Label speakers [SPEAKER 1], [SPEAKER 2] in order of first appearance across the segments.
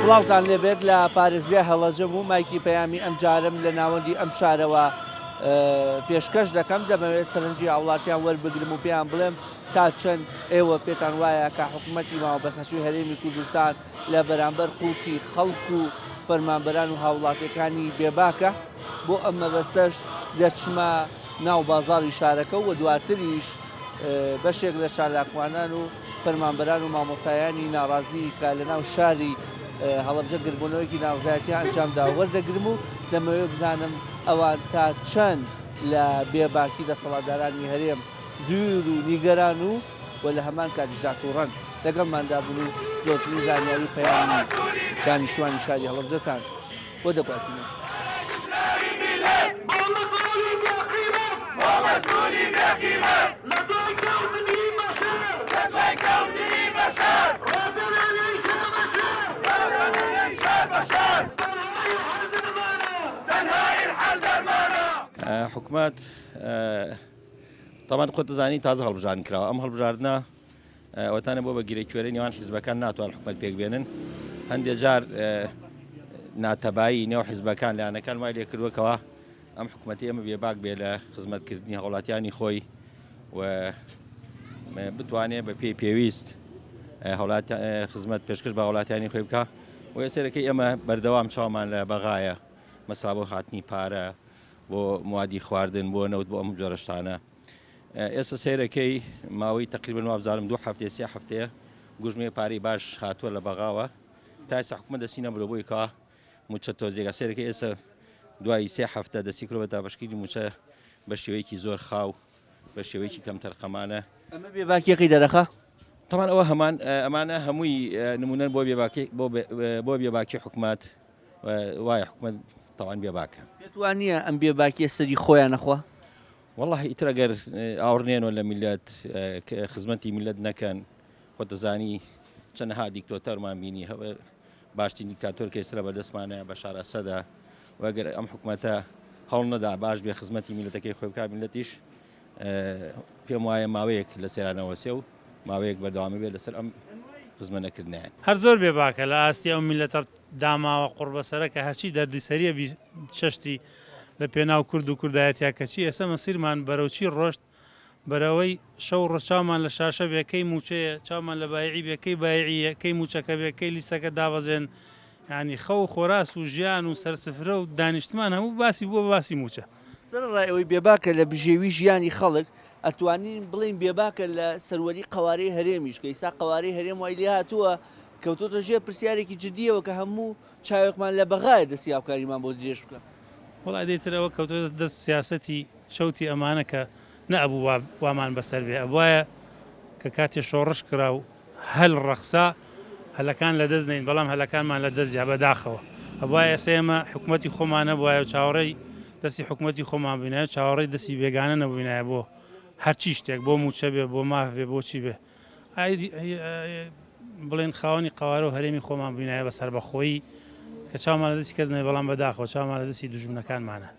[SPEAKER 1] سڵاوتان لێبێت لە پارێزگای هەڵەجەم و مایکی پەیامی ئەمجارەم لە ناوەندی ئەم شارەوە پێشکەش دەکەم، دەمەوێت سەرنجی هاوڵاتیان وەربگرم و پێیان بڵێم تا چەند ئێوە پێتان وایە کە حکومەتی ماوەبەسەرچووی هەرێمی کوردستان لە بەرامبەر قوتی خەڵک و فەرمانبەران و هاوڵاتیەکانی بێباکە، بۆ ئەم مەبەستەش دەچمە ناو بازاڕی شارەکە و دواتریش بەشێک لە چالاکوانان و فەرمانبەران و مامۆستایانی ناڕازی کە لە ناو شاری هەڵەبجە گردبوونەوەیەکی ناڕزایەتیان ئەنجامدا وەردەگرم و دەمەوێت بزانم ئەوان تا چەند لە بێباکی دەسەڵاتدارانی هەرێم زویر و نیگەران و و لە هەمان کاتیشدا توڕەن. لەگەڵماندا بن و زۆرترین زانیاری و پەیامی دانیشتوانی شاری هەڵەبجەتان بۆ دەگوازینەوە.
[SPEAKER 2] حکومەت تەبعەن خۆت دەزانی تازە هەڵبژاردن کراوە ئەم هەڵبژاردنە ئەوەتانە بۆ بە گرێ کوێرەی نێوان حیزبەکان ناتوان حکومەت پێک بێنن هەندێک جار ناتەبایی نێو حیزبەکان لایەنەکان وای لێ کردووە کەوا ئەم حکومەتی ئێمە بێباک بێ لە خزمەتکردنی هاوڵاتیانی خۆی و بتوانێت بە پێی پێویست خزمەت پێشکەش بە هاوڵاتیانی خۆی بکە و ئێسەرەکەی ئێمە بەردەوام چاومان لە بەغایە مەسا بۆ هاتنی پارە بۆ موادی خواردن بۆ نەوت بۆ ئەم جۆرە شتانە ئێستا سەیرەکەی ماوەی تقریبا وابزانم دوو هەفتەیە سێ هەفتەیە گوژمێ پارەی باش هاتووە لە بەغاوە تا ئێستا حکومەت دەستی نەبرۆ بۆی کا موچە تۆزێکە سەیرەکەی ئێستا دوای سێ هەفتە دەستی کرۆ بە دابەشکردنی موچە بە شێوەیەکی زۆر خاو بە شێوەیەکی کەمتەرخەمانە.
[SPEAKER 1] ئەمە بێباکیەکەی دەرەخا؟
[SPEAKER 2] تەبعەن ئەوە هەمان ئەمانە هەمووی نمونەن بۆ بێباکی بۆ بێباکی حکومەت وایە حکومەت تەوان بێباکە.
[SPEAKER 1] پێت وا نییە ئەم بێباکیە سەری خۆیان ئەخوا؟
[SPEAKER 2] وەڵاهی ئیتر ئەگەر ئاوڕ نێنەوە لە میللەت خزمەتی میللەت نەکەن خۆت دەزانی چەنەها دیکتۆتەرمان بینی باشترین دیکتاتۆر کە ئێستا بەردەستمانە بەشار ئەسەدە و ئەگەر ئەم حکومەتە هەوڵ نەدا باش بێ خزمەتی میللەتەکەی خۆی بکات میللەتیش پێم وایە ماوەیەک لە سەیرانەوەسێ و ماوەیەک بەردەوامی بێت لەسەر ئەم خزمە نەکردنیان.
[SPEAKER 3] هەر زۆر بێ باکە لە ئاستی ئەو میللەتە داماوە قوڕبەسەرە کە هەرچی دەردی سەریە بی چەشتی لە پێناو کورد و کوردایەتیا کەچی ئێسە مەسیرمان بەرەو چی ڕۆشت بەرەوەی شەو ڕۆژ چاومان لە شاشە بێ کەی موچەیە چاومان لە بایعی بێ کەی بایعیە کەی موچەکە بێ کەی لیستەکە دابەزێن یانی خەو و خۆراس و ژیان و سەرسفرە و دانیشتمان هەموو باسی بووە بە باسی موچە.
[SPEAKER 1] سەرەڕای ئەوەی بێباکە لە بژێوی ژیانی خەڵک، ئەتوانین بڵێین بێباکە لە سەروەری قەوارەی هەرێمیش، کە ئیستا قەوارەی هەرێم وای لێهاتووە کەوتۆتە ژێر پرسیارێکی جدییەوە کە هەموو چاوێکمان لە بەغایە دەستی هاوکاریمان بۆ درێژ بکا.
[SPEAKER 3] وەڵا ئەدی تر ئەوە کەوتۆتە دەست سیاسەتی چەوتی ئەمانە کە نەئەبوو وا وامان بەسەر بێ ئەبوایە کە کاتێ شۆڕش کرا و هەل ڕەخسا هەلەکان لەدەست نەین بەڵام هەلەکانمان لەدەست یا بەداخەوە ئەبوایە ئێستا ئێمە حکومەتی خۆمان هەبوایە و چاوەڕێی دەستی حکومەتی خۆمان بووینایە و چاوەڕێی دەستی بێگانە نەبووینایە بۆ هەرچی شتێک بۆ مووچە بێ بۆ ماف بێ بۆ چی بێ بڵێن خاوەنی قەوارە و هەرێمی خۆمان بووینایە بە سەربەخۆیی کە چاومان لە دەستی کەس نەبێ بەڵام بەداخەوە چاومان لە دەستی دوژمنەکانمانە.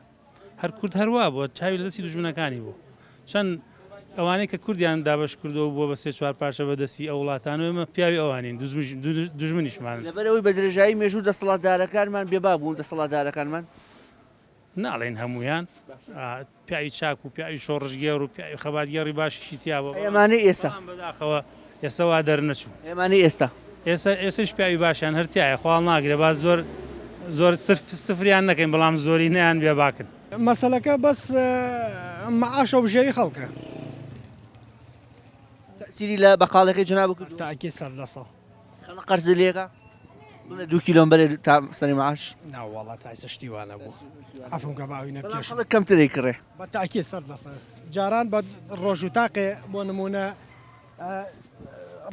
[SPEAKER 3] هەر کورد هەر وا بووە چاوی لە دەستی دوژمنەکانی بوو چەند ئەوانەی کە کوردیان دابەش کردەوە بووە بە سێ چوار پارچە بە دەستی ئەو وڵاتانە ئێمە پیاوی ئەوانین دوژمنیشمان.
[SPEAKER 1] لەبەر ئەوەی بە درێژایی مێژوو دەسەڵاتدارەکانمان بێباک بوون دەسەڵاتدارەکانمان.
[SPEAKER 3] ناڵێین هەموویان پیاوی چاک و پیاوی شۆڕشگێڕ و پیاوی خەباتگێڕی باشیشی تیا بووە
[SPEAKER 1] ئەی ئەمانەی ئێستا؟
[SPEAKER 3] بەڵام بەداخەوە ئێستا وا دەرنەچوو.
[SPEAKER 1] ئەی ئەمانەی ئێستا؟
[SPEAKER 3] ئێستا ئێستەش پیاوی باشیان هەر تیایە خوا هەڵناگرێ با زۆر زۆر سفریان نەکەین بەڵام زۆرینەیان بێباکن.
[SPEAKER 4] مەسەلەکە بەس مەعاشە و بژێوی خەڵکە.
[SPEAKER 1] تەئسیری لە بەقاڵەکەی جەنابت کردووە؟
[SPEAKER 4] تەئکید سەد لە سەد.
[SPEAKER 1] خەڵک قەرزی لێکا؟ بڵێ دوو کیلۆم بەرێ تا سەری معاش؟
[SPEAKER 4] نا وەڵا تا ئیستا شتی وا نەبوو. عەفوم کە با ئەوی
[SPEAKER 1] بەڵام نەبکێشم. خەڵک کەمتر ئەیکڕێ.
[SPEAKER 4] بە تەئکید 100%. جاران بە ڕۆژ و تاقێ بۆ نموونە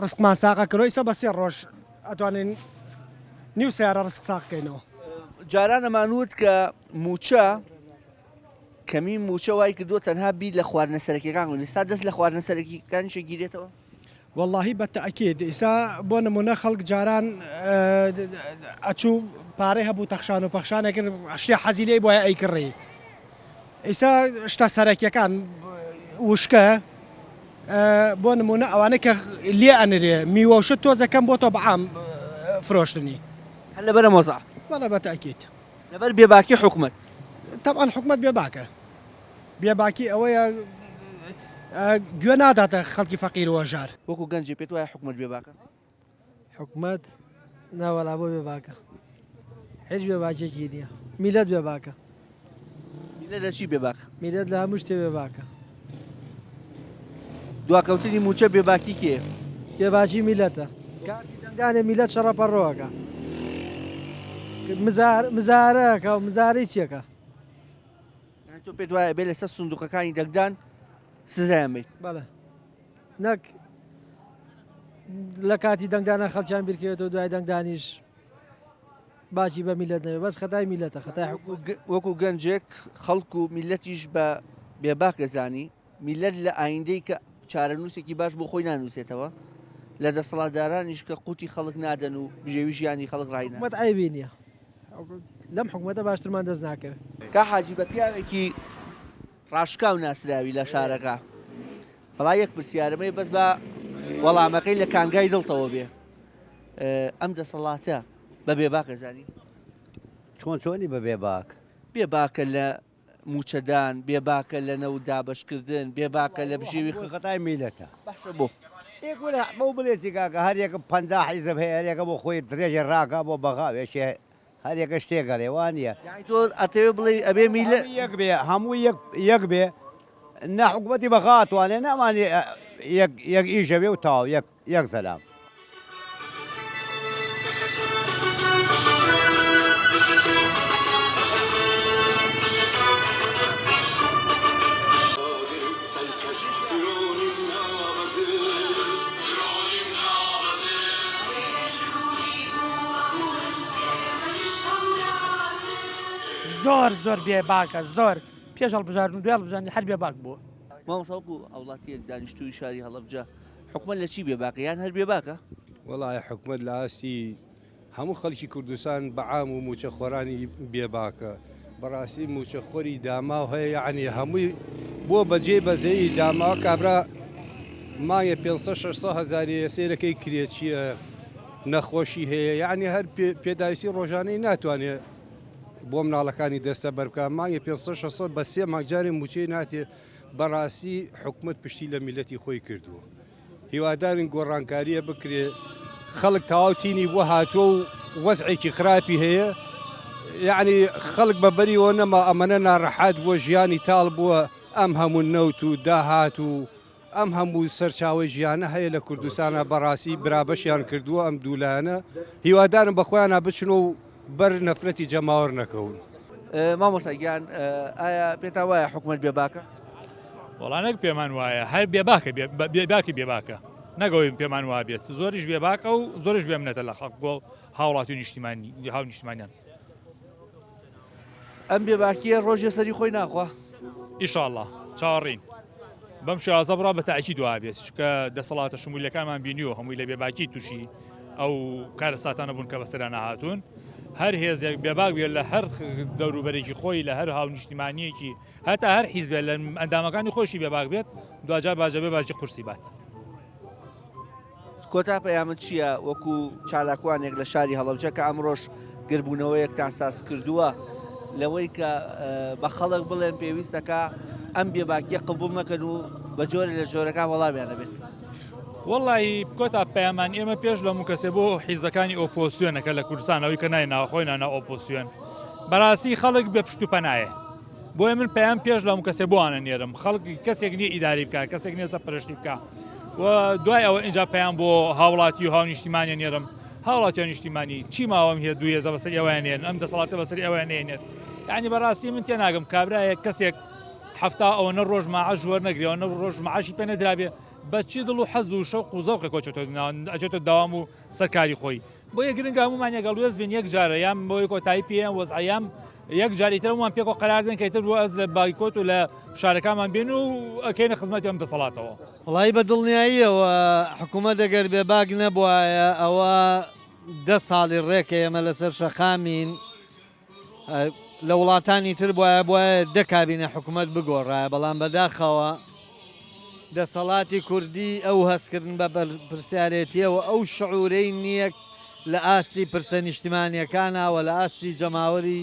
[SPEAKER 4] ڕزقمان ساغ ئەکردەوە ئیستا بە سێ ڕۆژ ئەتوانین نیو سەیارە ڕزق ساغ کەینەوە.
[SPEAKER 1] جاران ئەمان وت کە مووچە کەمی مووچە وای کردووە تەنها بیر لە خواردنە سەرەکیەکان بکەن ئێستا دەست لە خواردنە سەرەکیەکانیش ئەگیرێتەوە؟
[SPEAKER 4] وەڵاهی بە تەئکید ئیسا بۆ نمونە خەڵک جاران ئەچوو پارەی هەبوو تەخشان و پەخشان ئەکرد شتێ حەزی لێی بوایە ئەیکڕی ئیسا شتە سەرەکیەکان وشکە بۆ نمونە ئەوانەی کە لێ ئەنرێ میوە و شت تۆزە کەم بۆتەوە بە عام فرۆشتنی.
[SPEAKER 1] هەر لەبەر ئەم وەزعە؟
[SPEAKER 4] بەڵێ بە تەئکید.
[SPEAKER 1] لەبەر بێباکی حکومەت؟
[SPEAKER 4] تەبعەن حکومەت بێباکە. بێباکی ئەوەیە گوێ ناداتە خەڵکی فەقیر و هەژار.
[SPEAKER 1] وەکو گەنجێ پێت وایە حکومەت بێباکە؟
[SPEAKER 5] حکومەت ناوەلا بۆ بێباکە هیچ بێباکێکی نییە میلەت بێباکە.
[SPEAKER 1] میلەت لە چی بێباکە؟
[SPEAKER 5] میلەت لە هەموو شتێ بێباکە.
[SPEAKER 1] دواکەوتنی مووچە بێباکی کێیە؟
[SPEAKER 5] بێباکی میلەتە. کاتی دەنگدانێ میلەت شەڕە پەڕۆ ئەکا مزارە ئەکا و مزارەی چی ئەکا؟
[SPEAKER 1] یانی تۆ پێت وایە ئەبێ لەسەر سندوقەکانی دەنگدان سزایان بەیت؟
[SPEAKER 5] بەڵێ نەک لە کاتی دەنگدانە خەڵکیان بیرکەوێتەوە دوای دەنگدانیش باکی بە میلەت نەبێ بەس خەتای میلەتە خەتای
[SPEAKER 1] وەکو گەنجێک خەڵک و میلەتیش بە بێباک ئەزانی میلەت لە ئایندەی کە چارەنووسێکی باش بۆ خۆی نانووسێتەوە لە دەسەڵاتدارانیش کە قوتی خەڵک نادەن و بژێوی ژیانی خەڵک ڕاینە.
[SPEAKER 5] حکومەت عەیبی نییە لەم حکومەتە باشترمان دەست ناکەوێت.
[SPEAKER 1] کا حاجی بە پیاوێکی ڕاشکاو ناسراوی لە شارەکە بەڵا یەک پرسیارم هەیە بەس با وەڵامەکەی لە کانگای دڵتەوە بێ ئەم دەسەڵاتە بە بێباک ئەزانی؟
[SPEAKER 6] چۆن چۆنی بە بێباک؟
[SPEAKER 1] بێباکە لە مووچەدان، بێباکە لە نەوت دابەشکردن، بێباکە لە بژێوی
[SPEAKER 6] خ. خەتای میلەتە.
[SPEAKER 1] باشە بۆ؟
[SPEAKER 6] ئێ کورە بەو بڵێ چی کاکە هەر یەکە 50 حیزب هەیە هەر یەکە بۆ خۆی درێژێ ڕاکا بۆ بەغا وێشێ هەر یەکە شتێک ئەڵێ وا نییە.
[SPEAKER 1] یانی تۆ ئەتەوێ بڵێی ئەبێ میلە.
[SPEAKER 6] هەموو یەک بێ هەموو یەک یەک بێ نە حکومەتی بەغا ئەتوانێ نە ئەمانی یەک یەک ئیش ئەبێ و تەواو یەک یەک سەلام.
[SPEAKER 7] زۆر زۆر بێ باکە زۆر پێش هەڵبژاردن و دوای هەڵبژاردن هەر بێ باک بووە.
[SPEAKER 1] مامۆستا وەکو هاوڵاتیەک دانیشتووی شاری هەڵەبجە حکومەت لە چی بێ باکە یان هەر بێ باکە؟
[SPEAKER 8] وەڵای حکومەت لە ئاستی هەموو خەڵکی کوردستان بە عام و مووچەخۆرانی بێ باکە بەڕاستی مووچەخۆری داماو هەیە یەعنی هەمووی بۆ بەجێی بەزەیی داماوە کابرا مانگێ 500 600 هەزاری سەیرەکەی کرێچیە نەخۆشی هەیە یەعنی هەر پێداویستی ڕۆژانەی ناتوانێت بۆ مناڵەکانی دەستە بەرکە مانگی 500 600 بە سێ مانگ جارێ مووچەی ناتێ بەڕاستی حکومت پشتی لە میلەتی خۆی کردووە هیوادارین گۆڕانکاریە بکرێ خەڵک تەواو تینی بۆ هاتووە و وەزعێکی خراپی هەیە یعنی خەڵک بە بەریەوە نەما ئەمەنە ناڕەحەت بووە ژیانی تاڵ بووە ئەم هەموو نەوت و داهات و ئەم هەموو سەرچاوەی ژیانە هەیە لە کوردستانە بەڕاستی برابەشیان کردووە ئەم دوولایەنە هیوادارم بە خۆیانە بچن و بەر نەفرەتی جەماوەر نەکەون.
[SPEAKER 1] مامۆستا گیان ئایا پێتان وایە حکومەت بێباکە؟
[SPEAKER 9] وەڵا نەک پێمان وایە هەر بێباکە بێباکی بێباکە نەگەوەی پێمان وابێت زۆریش بێباکە و زۆریش بێمنەتە لە خەڵک بۆ هاوڵاتی و نیشتیمانی هاو نیشتمانیان.
[SPEAKER 1] ئەم بێباکیە ڕۆژێ سەری خۆی ناخوا.
[SPEAKER 9] ئیشاڵڵا چاوەڕێین بەم شێوازە بڕا بە تاکید وابێت چونکە دەسەڵاتە شمولیەکانمان بینیوە هەمووی لە بێباکی تووشی ئەو کارەساتانە بوون کە بەسەرا نەهاتوون هەر هێزێک بێباک بێت لە هەر دەوروبەرێکی خۆی لە هەر هاونیشتیمانیەکی هەتا هەر حیزبێ لە ئەندامەکانی خۆشی بێباک بێت دواجار باجە بێ باجی قورسی بات.
[SPEAKER 1] کۆتا پەیامت چییە وەکو چالاکوانێک لە شاری هەڵەبجە کە ئەمڕۆش گربوونەوەیەکتان ساز کردووە لەوەی کە بە خەڵک بڵێن پێویستەکە ئەم بێباکیە قبوڵ نەکەن و بە جۆرە لە جۆرەکان وەڵامیان نەبێت؟
[SPEAKER 9] وەڵی کۆتا پەیامان ئێمە پێش لە هەموو کەسێ بۆ حیزبەکانی ئۆپۆسیۆنەکە لە کوردستان ئەوی کە نای ناوخۆی نانا ئۆپۆسیۆن بەڕاستی خەڵک بێ پشت و پەنایە بۆیە من پەیام پێش لە هەموو کەسێ بۆوانە نێرم خەڵک کەسێک نییە ئیداری بکە کەسێک نییە سەرپەرشتی بکە و دوای ئەوە اینجا پەیام بۆ هاوڵاتی و هاونیشتیمانە نێرم هاوڵاتیان نیشتیمانی چی ماوەم هەیە دوو هێزە بەسەر ئێوەیان نێن ئەم دەسەڵاتە بەسەر ئێوەیان نێنێت یعنی بەڕاستی من تێناگەم کابرایەک کەسێک حەفتا ئەوەنە ڕۆژ ماعەش وەرنەگرێ ئەوەنە ڕۆژ معاشی پێ نەدرابێ بە چی دڵ و حەز و شەوق و زەوقێک ئەچێتە دەوام و سەرکاری خۆی بۆیە گرنگە هەموومان یەکەڵوێست بین یەک جارە یان بۆی کۆتایی پێ وەزعیان یەک جاری تر هەموومان پێکەوە قەرار دەن کە ئیتر بۆ ئەز لە بایکۆت و لە فشارەکانمان بێن و ئەکەینە خزمەتی ئەم دەسەڵاتەوە.
[SPEAKER 10] وەڵایی بە دڵنیاییەوە حکوومەت ئەگەر بێباک نەبوایە ئەوە دە ساڵی ڕێکە ئێمە لەسەر شەقامین لە وڵاتانی تر بوایە بوایە دە کابینە حکوومەت بگۆڕایە بەڵام بەداخەوە دەسەڵاتی کوردی ئەو هەستکردن بە بەرپرسیارێتیەوە ئەو شعورەی نییە. لە ئاستی پرسە نیشتیمانیەکانا وە لە ئاستی جەماوەری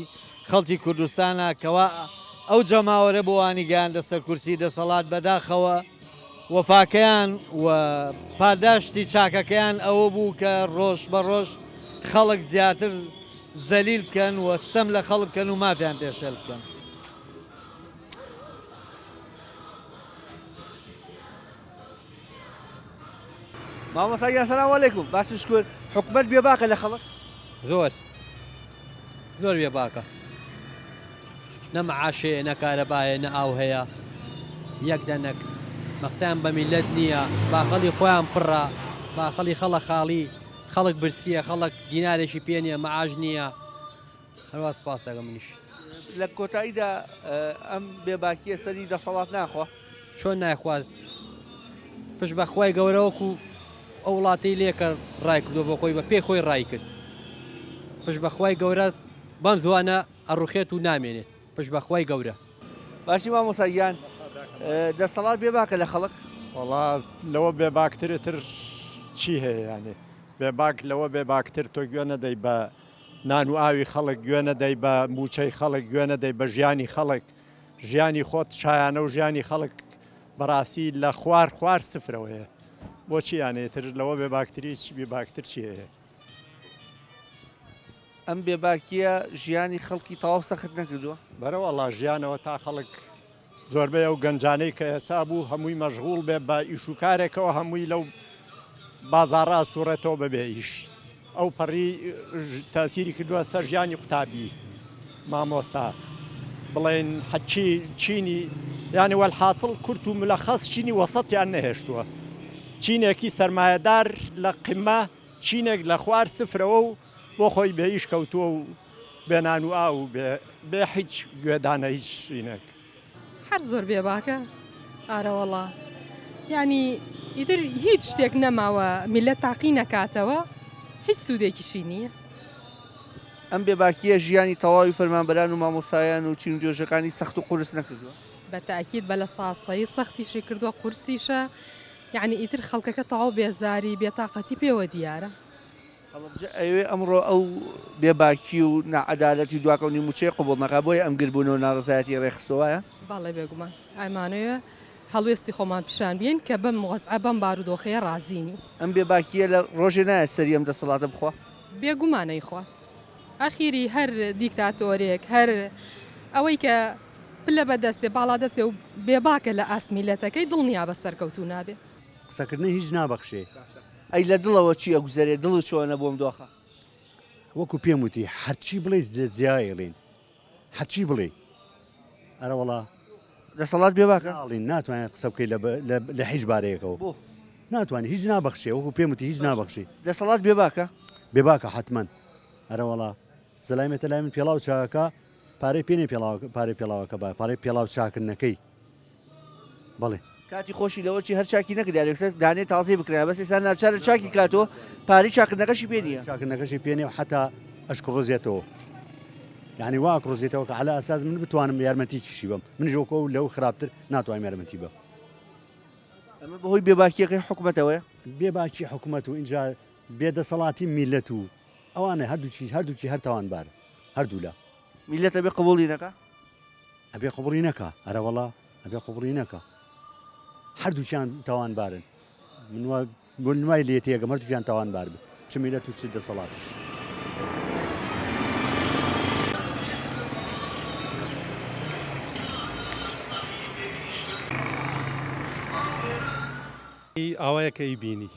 [SPEAKER 10] خەڵکی کوردستانا کەوا ئەو جەماوەرە بۆ وانی گەیاندە سەر کورسی دەسەڵات بەداخەوە وەفاکەیان و پاداشتی چاکەکەیان ئەوە بوو کە ڕۆژ بە ڕۆژ خەڵک زیاتر زەلیل بکەن و ستەم لە خەڵک بکەن و مافیان پێشێل بکەن.
[SPEAKER 1] مامۆستا گیان سلام علیکم باش شکر حکومەت بێباکە لە خەڵک
[SPEAKER 11] زۆر زۆر بێباکە نە معاش هەیە نە کارەبا هەیە نە ئاو هەیە یەک دەنەک مەقسەیان بە میلەت نییە باخەڵی خۆیان پڕە باخەڵی خەڵە خاڵی خەڵک برسیە خەڵک دینارێکی پێ نییە معاش نییە هەروا سپاس دەکەم منیش.
[SPEAKER 1] لە کۆتاییدا ئەم بێباکییە سەری دەسەڵات ناخوا؟
[SPEAKER 11] چۆن نایخوات پشت بە خوای گەورە وەکو ئەو وڵاتەی لێ کە ڕای کردووە بۆ خۆی بە پێی خۆی ڕای کرد پشت بە خوای گەورە بەم زوانە ئەڕوخێت و نامێنێت پشت بە خوای گەورە.
[SPEAKER 1] باشی مامۆستا گیان دەسەڵات بێباکە لە خەڵک؟
[SPEAKER 12] وەڵا لەوە بێباکتر تر چی هەیە یانێ بێباک لەوە بێباکتر تۆ گوێ نەدەی بە نان و ئاوی خەڵک گوێ نەدەی بە مووچەی خەڵک گوێ نەدەی بە ژیانی خەڵک ژیانی خۆت شایانە و ژیانی خەڵک بەڕاستی لە خوار خوار سفرەوەیە بۆچی یانێ تر لەوە بێباکتری چی بێباکتر چی هەیە؟
[SPEAKER 1] ئەم بێباکییە ژیانی خەڵکی تەواو سەخت نەکردووە؟
[SPEAKER 12] بەرەوەڵا ژیانەوە تا خەڵک زۆربەی ئەو گەنجانەی کە ئێستا بوو هەمووی مەشغوڵ بێ بە ئیش و کارێکەوە هەمووی لەو بازاڕە ئەسوڕێتەوە بەبێ ئیش ئەو پەڕی تاسیری کردووە سەر ژیانی قوتابی مامۆستا بڵێن حەچی چینی یعنی وەلحاصل کورت و ملەخەس چینی وەسەتیان نەهێشتووە چینێکی سەرمایەدار لە قمە چینێک لە خوار سفرەوە و بۆ خۆی بێ ئیش کەوتووە و بێ نان و ئاو و بێ بێ هیچ گوێدانە هیچ شینێک.
[SPEAKER 13] هەر زۆر بێباکە ئارەوەڵا یانی ئیتر هیچ شتێک نەماوە میللەت تاقی نەکاتەوە هیچ سوودێکیشی نییە.
[SPEAKER 1] ئەم بێباکییە ژیانی تەواوی فەرمانبەران و مامۆستایان و چین و توێژەکانی سەخت و قورس نەکردووە؟
[SPEAKER 13] بە تاکید بە لە ساسەیی سەختیشی کردووە قورسیشە یانی ئیتر خەڵکەکە تەواو بێزاری بێتاقەتی پێوە دیارە.
[SPEAKER 1] هەڵەبجە ئەیەوێ ئەمڕۆ ئەو بێباکی و ناعەدالەتی و دواکەونی مووچەیە قبوڵ نەکات، بۆیە ئەم گربوونەوە و ناڕەزایەتییەی ڕێکخستووە وایە؟
[SPEAKER 13] بەڵێ بێگومان ئەمانەوێ هەڵوێستی خۆمان پیشان بیەین کە بەم وەزعە بەم بارودۆخەیە ڕازی نین.
[SPEAKER 1] ئەم بێباکییە لە ڕۆژێ نایەت سەری ئەم دەسەڵاتە بخوا؟
[SPEAKER 13] بێگومان ئەیخوات. ئەخیری هەر دیکتاتۆرێک هەر ئەوەی کە پلە بەدەستێ باڵادەستێ و بێباکە لە ئاست میللەتەکەی دڵنیابە سەرکەوتوو نابێ.
[SPEAKER 14] قسەکردنە هیچ نابەخشێ.
[SPEAKER 1] باشە ئەی لە دڵەوە چی ئەگوزەرێ دڵت چۆنە بۆم دۆخە؟
[SPEAKER 14] وەکو پێم وتی هەرچی بڵێی زیایەڵین هەرچی بڵێی ئەرەوەڵا.
[SPEAKER 1] دەسەڵات بێباکە؟
[SPEAKER 14] ناڵین ناتوانێت قسە بکەی لە هیچ بارەیەکەوە. بۆ؟ ناتوانێت هیچ نابەخشێ وەکو پێم وتی هیچ نابەخشی.
[SPEAKER 1] دەسەڵات بێباکە؟
[SPEAKER 14] بێباکە حەتمەن ئەرەوەڵا. زەلامێتە لای من پێڵاو چاکە پارەی پێ نیە پارەی پێڵاوەکە با پارەی پێڵاو چاکردنەکەی. بەڵێ.
[SPEAKER 1] کاتی خۆشی لەوە چی هەر چاکی نەکردایە لەسەر دانەی تازەی بکرایە بەس ئێستا ناچارە چاکی کاتۆ پارەی چاکردنەکەشی پێ نییە.
[SPEAKER 14] چاکردنەکەشی پێ نییە و حەتا ئەشکڕۆزێتەوە یانی وا ئەکڕۆزێتەوە کە عەلا ئەساس من بتوانم یارمەتیکیشی بەم منیش وەکو ئەو لەو خراپتر ناتوانم یارمەتی بەم.
[SPEAKER 1] ئەمە بەهۆی بێباکییەکەی حکومەتەوەیە؟
[SPEAKER 14] بێباکی حکومەت و ئینجا بێدەسەڵاتی میللەت و ئەوانە هەردووکی هەردووکی هەر تاوانبارن هەردوولا.
[SPEAKER 1] میللەت ئەبێ قبوڵی نەکا؟
[SPEAKER 14] ئەبێ قبوڵی نەکا ئەرەوەڵا ئەبێ قبوڵی نەکا هەردووکیان تاوانبارن من وا من وای لێ تێگەم هەردووکیان تاوانبار بن چ میلەت و چ دەسەڵاتیش.
[SPEAKER 3] ئاوایە کە ئیبینی.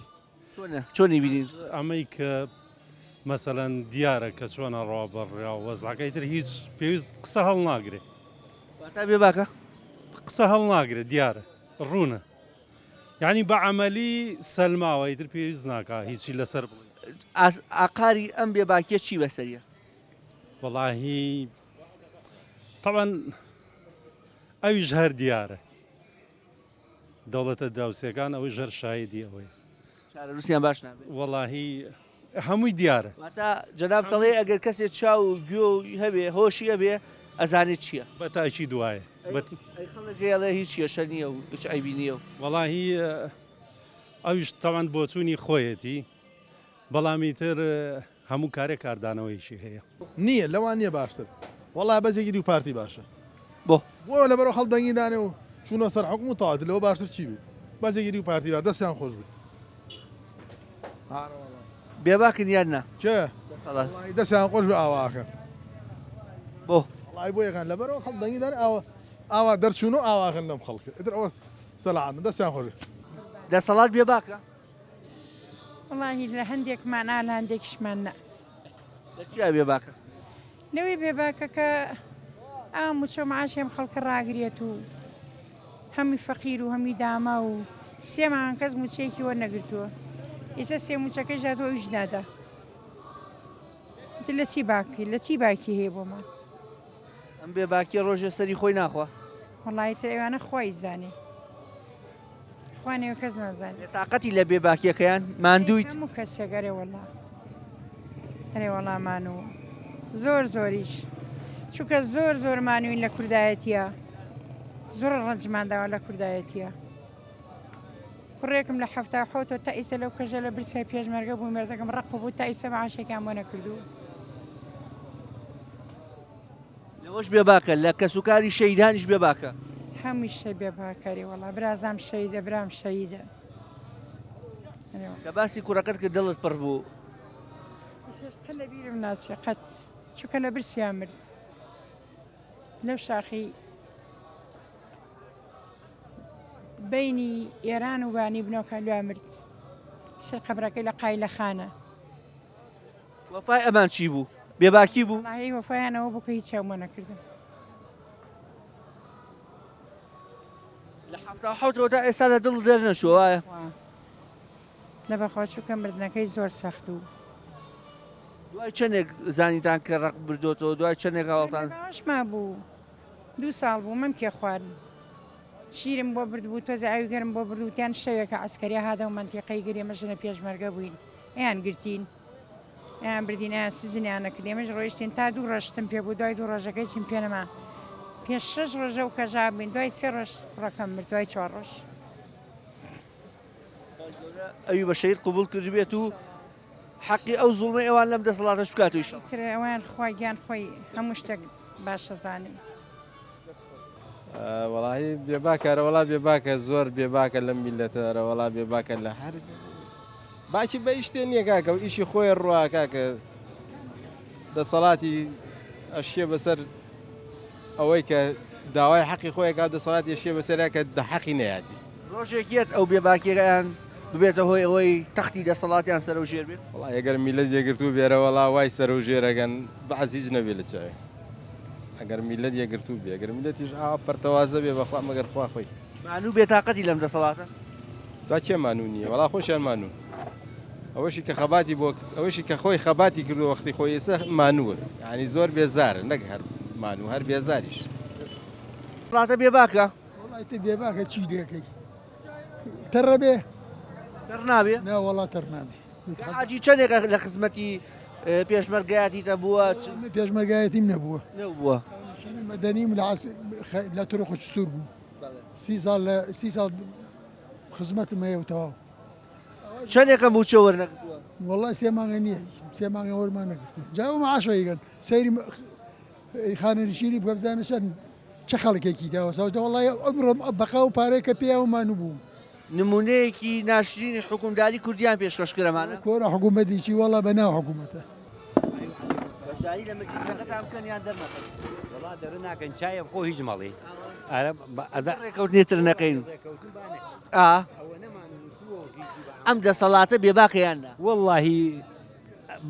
[SPEAKER 1] چۆنە چۆنی بینین؟
[SPEAKER 3] ئەمەی کە مەسەلەن دیارە کە چۆن ئەڕوا بەڕیا وەزعەکەی تر هیچ پێویست قسە هەڵناگرێ.
[SPEAKER 1] واتا بێ باکە؟
[SPEAKER 3] قسە هەڵناگرێ دیارە ڕوونە یعنی بە عەمەلی سەلماوە ئیتر پێویست ناکا هیچی لەسەر بڵێ.
[SPEAKER 1] ئاقاری ئەم بێ باکیە چی بەسەریە؟
[SPEAKER 3] وەڵاهی تەبعەن ئەویش هەر دیارە. دەوڵەتە دراوسێکان ئەوەیش هەر شاهیدی ئەوەیە.
[SPEAKER 1] چارەنووسیان باش نابێت.
[SPEAKER 3] وەڵاهی هەمووی دیارە.
[SPEAKER 1] واتە جەنابت ئەڵێی ئەگەر کەسێ چاو و گوێ و هەبێ هۆشی هەبێ ئەزانێ چییە.
[SPEAKER 3] بە تاکید وایە.
[SPEAKER 1] ئەی خەڵک هەیە ئەڵێ هیچ کێشە نییە و هیچ عەیبی نییە و.
[SPEAKER 3] وەڵاهی ئەویش تەبعەن بۆچوونی خۆیەتی بەڵام ئیتر.
[SPEAKER 15] هەموو کارێک کاردانەوەیەکی هەیە.
[SPEAKER 16] نیە لەوان نیە باشتر. وەڵا بەس یەکی دوو پارتی باشە.
[SPEAKER 1] بۆ؟
[SPEAKER 16] بۆ لەبەرئەوە خەڵک دەنگی دانێ و چوونە سەر حوکم و تەواو لەوە باشتر چی بێ بەس یەکی دوو پارتی باشە دەستیان خۆش بێ.
[SPEAKER 1] بێباکن یان نا؟
[SPEAKER 16] کێ؟
[SPEAKER 1] دەسەڵات.
[SPEAKER 16] وەڵایی دەستیان خۆش بێ ئاوا ئەکەن.
[SPEAKER 1] بۆ؟
[SPEAKER 16] وەڵایی بۆ یەکان لەبەرئەوە خەڵک دەنگی دانێ ئاوا ئاوا دەرچوون و ئاوا ئەکەن لەم خەڵکە ئیتر ئەوە سەلامەت دەستیان خۆش بێ.
[SPEAKER 1] دەسەڵات بێباکە؟
[SPEAKER 17] وەڵاهی لە هەندێکمان ئا لە هەندێکیشمان نا.
[SPEAKER 1] لە چیا بێباکە؟
[SPEAKER 17] لەوەی بێباکە کە ئا موچە و معاشی ئەم خەڵکە ڕاگرێت و هەمی فەقیر و هەمی داما و سێ مانگ کەس موچەیەکی وەرنەگرتووە ئێستا سێ موچەکەیش داتوە ئەویش نادا ئیتر لە چی باکی لە چی باکی هەیە بۆمان
[SPEAKER 1] ئەم بێباکیە ڕۆژێ سەری خۆی ناخوا.
[SPEAKER 17] وەڵایی تر ئەوانە خوای زانێ. خوا نەوێ کەس نازانێ.
[SPEAKER 1] بێتاقەتی لە بێباکیەکەیان ماندوویت؟
[SPEAKER 17] هەموو کەسێک ئەرێ وەڵا ئەرێ وەڵا مانوو زۆر زۆریش چونکە زۆر زۆر مانووین لە کوردایەتیە زۆر ڕەنجمان داوە لە کوردایەتیە کوڕێکم لە حەفتا حوتەوە تا ئیسە لەو کەژە لە برسای پێشمەرگە بوو مێردەکەم ڕق بوو تا ئیسە معاشێکیان بۆ نەکردوو.
[SPEAKER 1] لەوەش بێباکە لە کەسوکاری شەهیدانیش بێباکە.
[SPEAKER 17] هەمووی بێباکە ئەرێ وەڵا برازام شەهیدە برام شەهیدە.
[SPEAKER 1] کە باسی کوڕەکەت کرد دڵت پڕ بوو.
[SPEAKER 17] ئێستاش قەت لە بیرم ناچێ قەت چونکە لە برسیا مرد لەو شاخی بینی ئێران و بانی بنۆکە لوێ مرد سەر قەبرەکەی لە قایلەخانە.
[SPEAKER 1] وەفای ئەمان چی بوو؟ بێباکی بوو؟
[SPEAKER 17] وەڵاهی وەفایان ئەوە بوو کە هیچیان بۆ نەکردم.
[SPEAKER 1] لە 77ەوە تا ئێستا لە دڵت دەرنەچووە وایە؟
[SPEAKER 17] لە بەخوا چونکە مردنەکەی زۆر سەخت بوو.
[SPEAKER 1] دوای چەندێک زانیتان کە ڕق بردۆتەوە دوای چەندێک هەواڵتان؟
[SPEAKER 17] باوەش مابوو دوو ساڵ بوو مەمکێ خوارد شیرم بۆ بردبوو تۆزێ ئاوی گەرم بۆ برد وتیان شەوێکە عەسکەریا هاتەوە مەنتیقەی گرێ ئێمە ژنە پێشمەرگە بووین ئەیان گرتین ئەیان بردین ئەیان سجنیان نەکرد ئێمەش ڕۆیشتین تا دوو ڕۆژ شتم پێ بوو دوای دوو ڕۆژەکەی چیم پێ نەما پێش شەش ڕۆژە و کەژا بووین دوای سێ ڕۆژ کوڕەکەم مرد دوای چوار ڕۆژ.
[SPEAKER 1] ئەوی بە شەهید قبوڵ کردبێت و حەقی ئەو زوڵمەی ئەوان لەم دەسەڵاتەش بکات و
[SPEAKER 17] تر ئەوان خوا گیان خۆی هەموو شتێک باشە زانێ.
[SPEAKER 18] وەڵاهی بێباکە ئەرەوەڵا بێباکە زۆر بێباکە لەم میلەتە ئەرەوەڵا بێباکە لە هەر باکی بە هیچ شتێ نییە کاکە و ئیشی خۆی ڕوا کاکە دەسەڵاتی ئەشکێ بەسەر ئەوەی کە داوای حەقی خۆی کا دەسەڵاتی ئەشکێ بەسەریا کە دە حەقی نەیاتی.
[SPEAKER 1] ڕۆژێک یەت ئەو بێباکیەکەیان ببێتە هۆی ئەوەی تەختی دەسەڵاتیان سەرەوژێر بێت؟
[SPEAKER 18] وەڵا ئەگەر میللەت یەکگرتوو بێ ئەرەوەڵا وای سەرەوژێر ئەکەن بەعس هیچ نەبێ لە چاوی ئەگەر میللەت یەکگرتوو بێ ئەگەر میللەتیش ئاوا پەرتەوازە بێ بەخوا مەگەر خوا خۆی.
[SPEAKER 1] مانوو بێتاقەتی لەم دەسەڵاتە؟
[SPEAKER 18] جا کێ مانوو نییە وەڵا خۆشیان مانوون ئەوەشی کە خەباتی بۆ ئەوەشی کە خۆی خەباتی کردو وەختی خۆی ئێستا مانووە یعنی زۆر بێزارە نەک هەر مانوو هەر بێزاریش.
[SPEAKER 1] وڵاتە بێباکە.
[SPEAKER 19] وەڵا ئیتر بێباکە چی لێکەی تەڕە بێ
[SPEAKER 1] تەڕ نابێ
[SPEAKER 19] نا وەڵا تەڕ نابێ
[SPEAKER 1] حاجی چەندێکە لە خزمەتی پێشمەرگایەتیتە بووە
[SPEAKER 19] من پێشمەرگایەتیم نەبووە
[SPEAKER 1] نەبووە
[SPEAKER 19] مەدەنیم لە لە ترۆخ سوور بوو سی ساڵ لە سی ساڵ خزمەتم هەیە و تەواو
[SPEAKER 1] چەندێکە مووچە وەرنەگرتووە
[SPEAKER 19] وەڵا سێ مانگە نییە سێ مانگە وەرمان نەگرتووە جا ئەو معاشە یگەن سەیری خانەنشینی بکە بزانە چەند چ خەڵکێکی داوە سەوتە وەڵای ئەمڕۆم بەقا و پارەی کە پێیان مانوو بووم.
[SPEAKER 1] نمونەیەکی ناشرینی حوکمداری کوردیان پێشکەش کرد ئەمانە.
[SPEAKER 19] کۆرە حکومەتی چی وەڵا بە ناو حکومەتە.
[SPEAKER 1] بەشداری لە مەجلیسەکەتان بکەن یان دەرنەخەن؟
[SPEAKER 20] وەڵا دەرناکەن چایە بخۆ هیچ مەڵێ. ئەرە ئەزا
[SPEAKER 1] ڕێکەوتنی تر نەکەین. ئا ئەم دەسەڵاتە بێباکە یان نا؟
[SPEAKER 20] وەڵاهی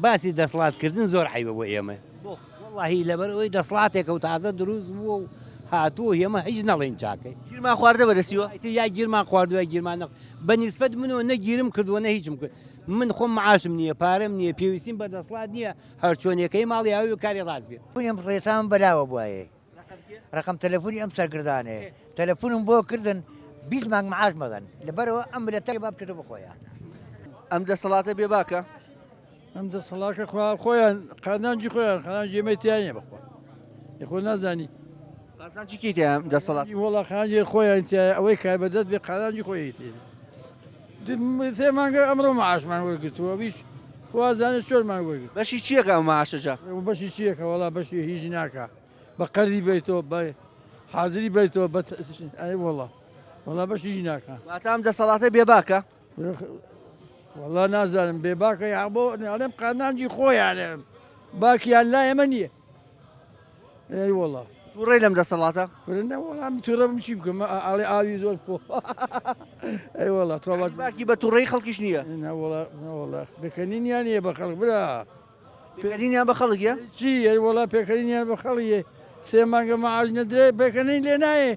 [SPEAKER 20] باسی دەسڵات کردن زۆر عەیبە بۆ ئێمە.
[SPEAKER 1] بۆ؟
[SPEAKER 20] وەڵاهی لەبەر ئەوەی دەسڵاتێکە و تازە دروست بووە و هاتووە ئێمە هیچ نەڵێین چاکەی.
[SPEAKER 1] گیرمان خواردە بەدەستیوە؟
[SPEAKER 20] ئیتر یا گیرمان خواردووە یا گیرمان نەخ بە نیسبەت منەوە نە گیرم کردووە نە هیچم کرد من خۆم معاشم نییە پارەم نییە پێویستیم بە دەسڵات نییە هەرچۆنێکەی ماڵی ئاوی و کاری ڕاست بێ.
[SPEAKER 21] ئەم ڕێسام بەلاوە بوایێ ڕقم تەلەفۆنی ئەم سەرگردانەیە تەلەفۆنم بۆ کردن 20 مانگ معاش مەدەن لەبەرەوە ئەم ملەتە با بچێتەوە بخۆیان.
[SPEAKER 1] ئەم دەسەڵاتە بێباکە؟
[SPEAKER 22] ئەم دەسەڵاکە خوا خۆیان قازانجی خۆیان قازانجی ئێمەی تیا نییە بەخوا خۆ نازانی
[SPEAKER 1] قازانجی کێی تیا ئەم دەسەڵات
[SPEAKER 22] وەڵا قازانجی خۆیان تیا ئەوەی کار بەدەست بێ قازانجی خۆی تێ سێ مانگە ئەمڕۆ معاشمان وەرگرتووە بیش خوا زانێ چۆنمان وەرگرت.
[SPEAKER 1] بەشی چیەکە ئەو مەعاشە جا؟
[SPEAKER 22] بەشی چیەکە وەڵا بەشی هیچ ناکا بە قەرزی بەیتۆ بە حازری بەیتۆ بە ئەی وەڵا وەڵا بەشی هیچ ناکا.
[SPEAKER 1] واتە ئەم دەسەڵاتە بێباکە؟
[SPEAKER 22] وەڵا نازانم بێباکە یا بۆ ئەڵێم قازانجی خۆیانە باکیان لای ئێمە نییە. ئەی وەڵا.
[SPEAKER 1] توڕەی لەم دەسەڵاتە؟
[SPEAKER 22] کورە نە وەڵا من توڕە بم چی بکەم ئاڵێ ئاوی زۆر بخۆ ئەی وەڵا تۆ
[SPEAKER 1] باکی باکی بە توڕەی خەڵکیش نییە.
[SPEAKER 22] نە وەڵا نە وەڵا پێکەنینیان نییە بە خەڵک برا.
[SPEAKER 1] پێکەنینیان بە خەڵک یە؟
[SPEAKER 22] چی ئەی وەڵا پێکەنینیان بە خەڵک یە سێ مانگە مەعاش نەدرێ پێکەنین لێ نایێ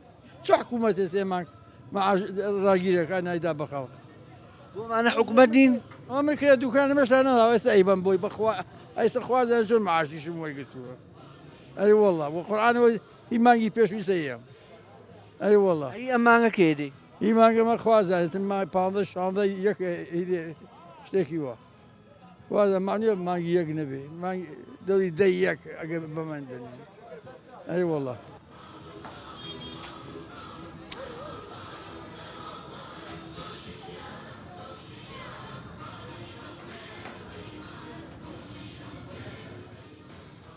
[SPEAKER 22] چ حکوومەتێ سێ مانگ مەعاش ڕاگیرەکە نایدا بە خەڵک.
[SPEAKER 1] بۆ ئەمانە حکوومەت نین؟
[SPEAKER 22] ئەوە من کرێ دوکانم هێشتا نەداوە ئێستا ئەیبەم بۆی بەخوا ئەیستا خوا دەزانێ چۆن معاشیشم وەرگرتووە ئەرێ وەڵا بۆ قورئانەوە هی مانگی پێشووی سەیەم ئەرێ وەڵا.
[SPEAKER 1] ئەی ئەم مانگە کەی دێی؟
[SPEAKER 22] هی مانگەمە خوا زانێتن مانگ پانزە شانزە یەک شتێکی وا خوا زانێ مانگی مانگی یەک نەبێ مانگی دەوری دەی یەک ئەگەر بەمن دەن ئەرێ وەڵا.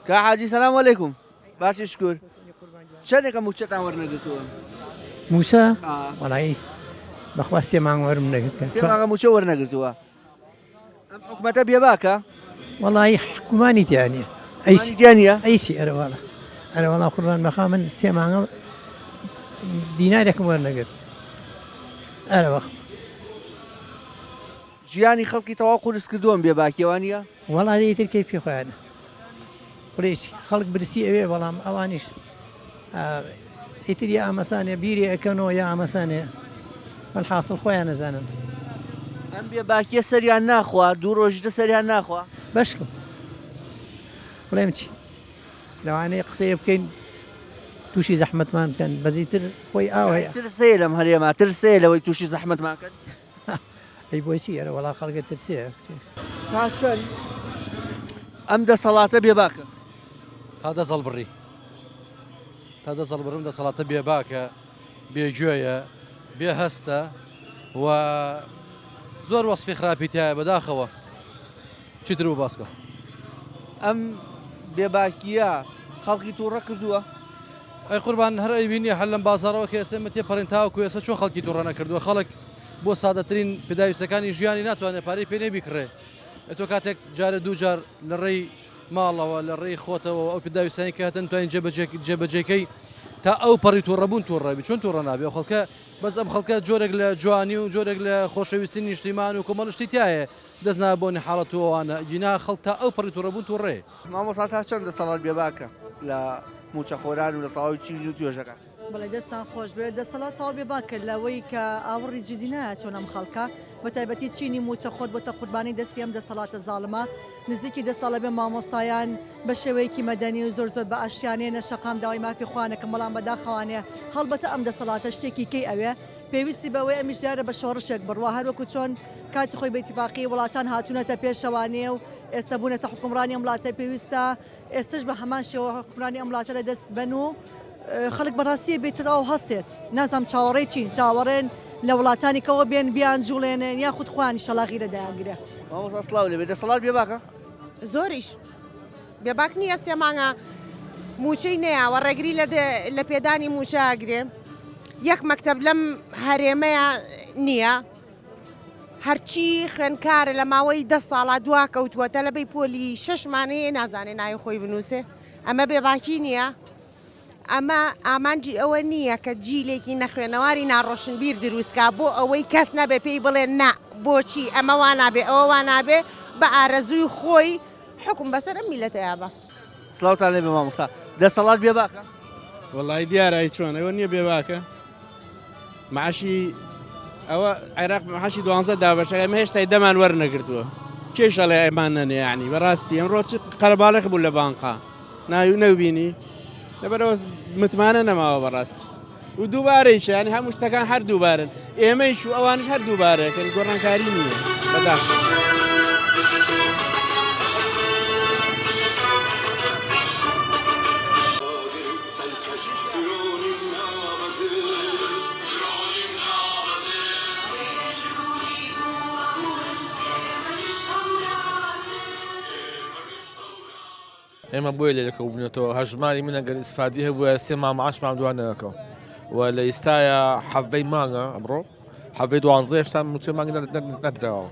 [SPEAKER 1] کا حاجی سلام علیکم باشی شکر چەندێکە موچەتان وەرنەگرتووە؟
[SPEAKER 2] موچە وەڵی بەخوا سێ مانگ وەرم نەگرتە
[SPEAKER 1] سێ مانگە موچە وەرنەگرتووە ئەم حکومەتە بێباکە؟
[SPEAKER 2] وەڵی حکومانی تیا نیە
[SPEAKER 1] ئەی تیا نیە؟
[SPEAKER 2] ئەی چی ئەرەواڵە ئەرەوەڵا قوربان بەخوا من سێ مانگە دینارێکم وەرنەگرت ئەرەوە
[SPEAKER 1] ژیانی خەڵکی تەواو قورس کردووە ئەم بێباکیە وانیە؟
[SPEAKER 2] وەڵا ئیتر کەیفی خۆیانە بڵێی چی خەڵک برسی ئەوێ بەڵام ئەوانیش ئیتر یا ئامەسانێ بیرێ ئەکەنەوە یا ئامەسانێ وەلحاسڵ خۆیان ئەزانن.
[SPEAKER 1] ئەم بێباکیە سەریان ناخوا دوو ڕۆژیتە سەریان ناخوا؟
[SPEAKER 2] بەشکم بڵێم چی لەوانەیە قسەیە بکەین تووشی زەحمەتمان بکەن بەزیتر خۆی ئاو هەیە.
[SPEAKER 1] ترس هەیە لەم هەرێمە ترس هەیە لەوەی تووشی زەحمەتمان کەن؟
[SPEAKER 2] ئەی بۆچی ئەرە وەڵا خەڵکە ترسێ.
[SPEAKER 1] تا چەند ئەم دەسەڵاتە بێباکە؟
[SPEAKER 4] تا دەست هەڵبڕی تا دەست هەڵبڕم دەسەڵاتە بێباکە بێگوێیە بێ هەستە و زۆر وەسفی خراپی تایە بەداخەوە چیتر بۆ باسکە.
[SPEAKER 1] ئەم بێباکییە خەڵکی تووڕە کردووە؟
[SPEAKER 4] ئەی قوربان هەر ئەیبینی هەر لەم بازاڕەوە کە ئێستا ئێمە تێپەڕین تاوەکو ئێستا چۆن خەڵکی تووڕە نەکردووە خەڵک بۆ سادەترین پێداویستەکانی ژیانی ناتوانێت پارەی پێ نیە بیکڕێ ئەتۆ کاتێک جارێ دوو جار لە ڕێی ماڵەوە لە ڕێی خۆتەوە ئەو پێداویستانی کە هەتن توانین جێبەجێکەی تا ئەو پەڕی تووڕەبوون تووڕەبی چۆن تووڕە نابێ ئەو خەڵکە بەس ئەم خەڵکە جۆرێک لە جوانی و جۆرێک لە خۆشەویستی نیشتیمان و کۆمەڵ شتی تایە دەست نا بۆنی حاڵەت و ئەوانە گینا خەڵک تا ئەو پەڕی تووڕەبوون تووڕەیە.
[SPEAKER 1] مامۆستا تا چەند دەسەڵات بێباکە لە مووچەخۆران و لە تەواوی چین و توێژەکان؟
[SPEAKER 23] بەڵێ دەستتان خۆش بێت، دەسەڵات تەواو بێباکە لەوەی کە ئاوڕی جدی نایەتەوە لەم خەڵکە، بەتایبەتی چینی مووچەخۆر بۆتە قوربانی دەستی ئەم دەسەڵاتە زاڵمە، نزیکی دە ساڵە بێ مامۆستایان بە شێوەیەکی مەدەنی و زۆر زۆر بە ئاشتیانە یەنە شەقام داوای مافی خۆیان ئەکەن بەڵام بەداخەوانێ هەڵبەتە ئەم دەسەڵاتە شتێکی کەی ئەوێ پێویستی بەوەی ئەمیش دیارە بە شۆڕشێک بڕوا هەروەکو چۆن کاتی خۆی بە ئیتیفاقی وڵاتان هاتوونەتە پێشەوانێ و ئێستا بوونەتە حوکمڕانی ئەم وڵاتە پێویستە ئێستەش بە هەمان شێوە حوکمڕانی ئەم وڵاتە لە دەست بەن و خەڵک بەڕاستی بێ تەواو هەستێت نازانم چاوەڕێی چین چاوەڕێن لە وڵاتانی کەوە بێن بیان جوڵێنن یاخود خۆیان شەلاغی لە دایانگرێ.
[SPEAKER 1] مامۆستا سڵاو لێبێ دەسەڵات بێباکە؟
[SPEAKER 24] زۆریش بێباک نییە سێ مانگە مووچەی نەیاوە ڕێگری لە پێدانی مووچە ئەگرێ یەک مەکتەب لەم هەرێمەیە نییە هەرچی خوێنکارە لە ماوەی دە ساڵا دوا کەوتووە تەلەبەی پۆلی شەشمان هەیە نازانێ ناوی خۆی بنووسێ ئەمە بێباکی نییە ئەمە ئامانجی ئەوە نییە کە جیلێکی نەخوێنەواری ناڕۆشنبیر دروستکا بۆ ئەوەی کەس نەبێ پێی بڵێ نا بۆچی ئەمە وا نابێ ئەوە وا نابێ بە ئارەزووی خۆی حوکم بەسەر ئەم میللەتەیا بە.
[SPEAKER 1] سڵاوتان لێبێ مامۆستا دەسەڵات بێباکە؟
[SPEAKER 25] وەڵی دیارە ئەی چۆن ئەوە نییە بێباکە معاشی ئەوە عێراق معاشی دوانزە دابەشە ئێمە هێشتای دەمان وەرنەگرتووە کێش ئەڵێ ئەمان نەنێ یعنی بەڕاستی ئەمڕۆ چ قەرەباڵغ بوو لە بانقا ناوی نەوبینی لەبەرەوە متمانە نەماوە بەڕاستی و دووبارەیش یعنی هەموو شتەکان هەر دووبارن ئێمەیش و ئەوانش هەر دووبارەکەن گۆڕانکاری نییە بەداخەوە.
[SPEAKER 5] ئێمە بۆیە لێرە کۆبوونەتەوە هەژماری من ئەگەر ئیسفادی هەبووە سێ مانگ معاشمان دوا نەکەوە و لە ئیستایا حەڤەی مانگە ئەمڕۆ حەڤەی دوانزە هێشتا مووچەی مانگ نەدراوە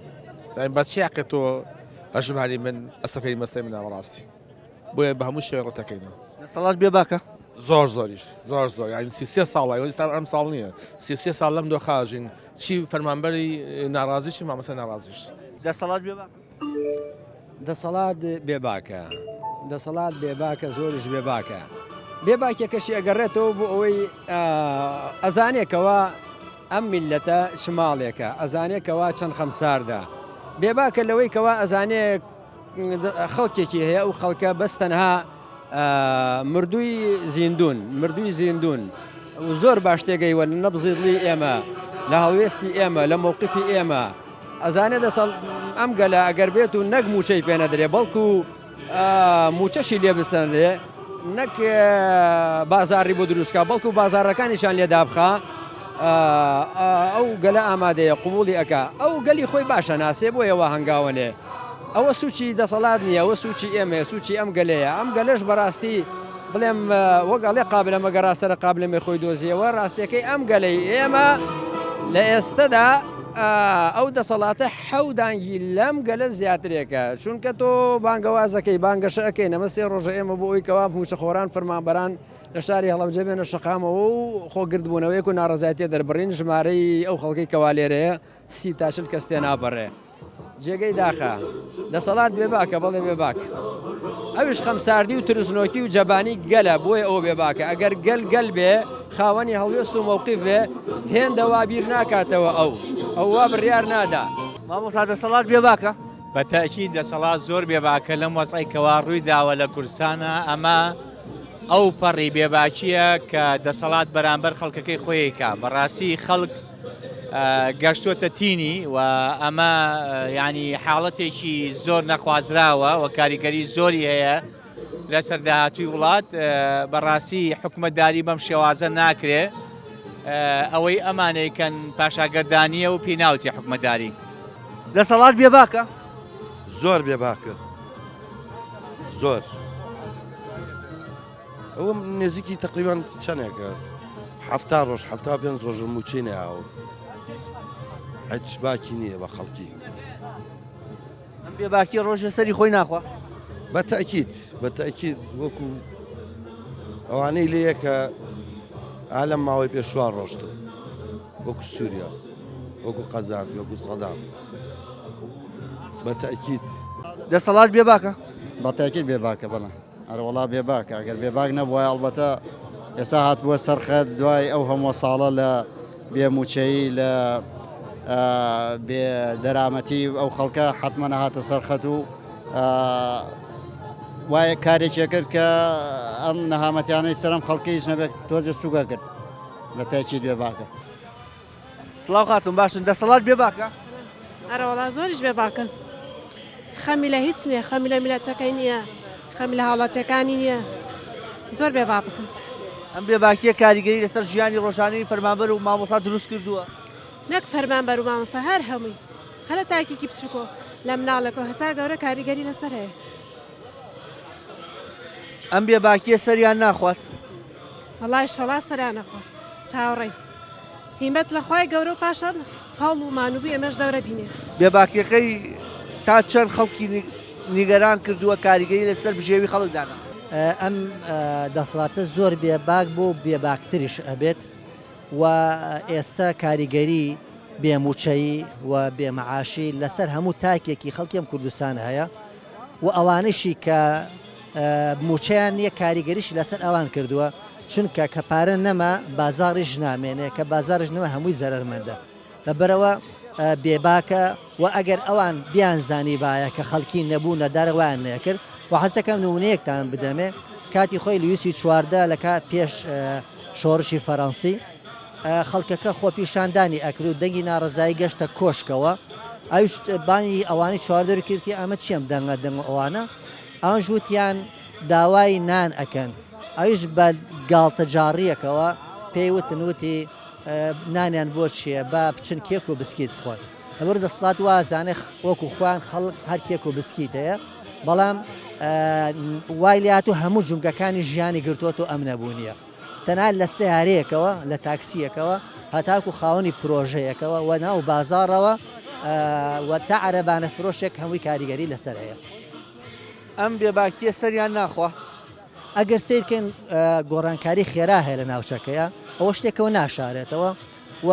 [SPEAKER 5] یانی بە چی حەقێ تۆ هەژماری من ئەسەپێی مەسەی منە بەڕاستی بۆیە بە هەموو شێوەیەک ڕەتەکەینەوە.
[SPEAKER 1] دەسەڵات بێ باکە؟
[SPEAKER 5] زۆر زۆریش زۆر زۆر یانی 33 ساڵە ئێستا ئەم ساڵ نییە 33 ساڵ لەم دۆخاژین چی فەرمانبەری ناڕازیش مامۆستا ناڕازیش.
[SPEAKER 1] دەسەڵات بێ باکە؟
[SPEAKER 6] دەسەڵات بێباکە دەسەڵات بێباکە زۆریش بێباکە بێباکیەکەشی ئەگەڕێتەوە بۆ ئەوەی ئەزانێکەوە ئەم میلەتە چ ماڵێکە ئەزانێکەوە چەند خەمساردە بێباکە لەوەی کەوا ئەزانێ خەڵکێکی هەیە ئەو خەڵکە بەس تەنها مردووی زیندون مردووی زیندون و زۆر باش تێگەیوە لە نەبزی دڵی ئێمە لە هەڵوێستی ئێمە لە مەوقفی ئێمە ئەزانێ دەسەڵ ئەم گەلە ئەگەر بێت و نەک موچەی پێ نەدرێ بەڵکو موچەشی لێ بسەنرێ نەک بازاری بۆ دروستکە بەڵکو بازارەکانیشان لێ دابخا ئەو گەلە ئامادەیە قوبولی ئەک ئەو گەلی خۆی باشە ناسێ بۆیەوە هەنگاوەنێ ئەوە سوچی دەسەڵات نییە ئەوە سوچی ئێمەیە سوچی ئەم گەلەیە ئەم گەلەش بەڕاستی بڵێم وەک ئەڵێ قابلە مەگە ڕاستەرە قابلەمێ خۆی دۆزیەوە ڕاستیەکەی ئەم گەلەی ئێمە لە ئێستەدا ئەو دەسەڵاتە حەو دانگی لەم گەلە زیاترێکە چونکە تۆ بانگەوازەکەی بانگەشە ئەەکەی نەمە سێ ڕۆژە ئێمە بۆ ئەوی کەوا موچەخۆران فەرمانبەران لە شاری هەڵەبجە بێنە شەقامەوە و خۆگردبوونەوەیەک و ناڕەزایەتیە دەربڕین ژمارەی ئەو خەڵکەی کەوا لێرەیە سی تا 40 کەس تێناپەڕێ. جێگەی داخە. دەسەڵات بێباکە بەڵێ بێباک. ئەویش خەمساردی و ترسنۆکی و جەبانی گەلە بۆیە ئەو بێباکە. ئەگەر گەل گەل بێ خاوەنی هەڵوێست و مەوقیف بێ هێندە وا بیر ناکاتەوە ئەو. ئەو وا بڕیار نادا.
[SPEAKER 1] مامۆستا دەسەڵات بێباکە؟
[SPEAKER 7] بە تەئکید دەسەڵات زۆر بێباکە لەم وەزعەی کەوا ڕووی داوە لە کوردستانا ئەمە ئەو پەڕی بێباکییە کە دەسەڵات بەرامبەر خەڵکەکەی خۆی کا بەڕاستی خەڵک گەشتووەتە تینی و ئەمە ینی حاڵەتێکی زۆر نەخوازراوە و کاریگەری زۆری هەیە لەسەر داهاتوی وڵات بەڕاستی حکومەتداری بەم شێوازە ناکرێ ئەوەی ئەمانەیکەن پاشاگەردانیە و پیناوتی حکومەتداری.
[SPEAKER 1] دەسەڵات بێباکە؟
[SPEAKER 8] زۆر بێباکە زۆر. ئەوە نزیکی تقریبان چەندێکە هەفتا ڕۆژ هەفتا پێنج ڕۆژ موچەی ناوە هیچ باکی نییە بە خەڵکی
[SPEAKER 1] ئەم بێباکی ڕۆژە سەری خۆی ناخوا
[SPEAKER 8] بە تاکیت بە تاکیت وەکو ئەوانەی لەیە کە ئالەم ماوەی پێشوا ڕۆشتن وەکو سووریا وەکو قەزافی وەکو سەدام بە تاکیت
[SPEAKER 1] دەسەڵات بێباکە
[SPEAKER 9] بە تاکیت بێباکە بەڵێ ئەرەوەڵا بێباکە ئەگەر بێباک نەبوایە ئەڵبەتە ئێستا هاتبووە سەر خەت دوای ئەو هەمووە ساڵە لە بێ مووچەیی لە بێ دەرامەتی ئەو خەڵکە حتممە نەهاتە سەر خەت و وایە کارێکی کرد کە ئەم نەهامەتیانەی سەرم خەڵکی هیچ نەبێت تۆزێ سوگە کرد لە تاکی بێباکە.
[SPEAKER 1] سڵاو خاتوون باشن دەسەڵات بێ باکە؟
[SPEAKER 26] ئەرەوەڵا زۆریش بێ باکن خەمی لە هیچ نییە خەمی لە میلەتەکەی نییە خەمی لە هاوڵاتیەکانی نییە زۆر بێ باکن.
[SPEAKER 1] ئەم بێ باکیە کاریگەری لەسەر ژیانی ڕۆژانەی فەرمانبەر و مامۆستا دروست کردووە؟
[SPEAKER 26] نەک فەرمانبەر و مامۆستا هەر هەمووی هەر لە تاکێکی بچوکۆ لە مناڵێکەوە هەتا گەورە کاریگەری لەسەر هەیە.
[SPEAKER 1] ئەم بێ باکیە سەریان ناخوات؟
[SPEAKER 26] وەڵا ئیشەڵا سەریان نەخوا چاوەڕێین هیمەت لە خوای گەورە و پاشان هەوڵ و مانوبی ئێمەش دەورە بینێ.
[SPEAKER 1] بێباکیەکەی تا چەند خەڵکی نیگەران کردووە کاریگەری لەسەر بژێوی خەڵک دانا؟
[SPEAKER 27] ئەم دەسەڵاتە زۆر بێباک بوو بێباکتریش ئەبێت و ئێستا کاریگەری بێ مووچەیی و بێ مەعاشی لەسەر هەموو تاکێکی خەڵکی ئەم کوردستانە هەیە و ئەوانەشی کە مووچەیان نییە کاریگەریشی لەسەر ئەوان کردووە، چونکە کە پارە نەما بازاڕیش نامێنێ، کە بازاڕیش نەما هەمووی زەرەرمەندە. لەبەرئەوە بێباکە و ئەگەر ئەوان بیانزانیبایە کە خەڵکی نەبوو نەدارە وایان نەکرد و حەزدەکەم نموونەیەکتان بدەمێ کاتی خۆی لویسی 14 لە پێش شۆڕشی فەرەنسی خەڵکەکە خۆپیشاندانی ئەکرد و دەنگی ناڕەزایی گەشتە کۆشکەوە ئەویش بانگی ئەوانەی چواردەوری کرد وتی ئەمە چییە ئەم دەنگە دەنگ ئەوانە ئەوانش وتیان داوای نان ئەکەن ئەویش بە گاڵتەجاڕیەکەوە پێی وتن وتی نانیان بۆ چییە با بچن کێک و بسکیت بخۆن لەبەر دەسەڵات وازانێ وەکو خۆیان خەڵک هەر کێک و بسکیت هەیە بەڵام وای لێهاتوو هەموو جومگەکانی ژیانی گرتووەتەوە ئەم نەبوونیە تەنها لە سەیارەیەکەوە لە تاکسییەکەوە هەتاکو خاوەنی پرۆژەیەکەوە و ناو بازاڕەوە و تا عەرەبانە فرۆشێک هەمووی کاریگەری لەسەر هەیە.
[SPEAKER 1] ئەم بێباکییە سەریان ناخوا؟
[SPEAKER 27] ئەگەر سەیرکەین گۆڕانکاری خێرا هەیە لە ناوچەکەیە ئەوە شتێکەوە ناشارێتەوە و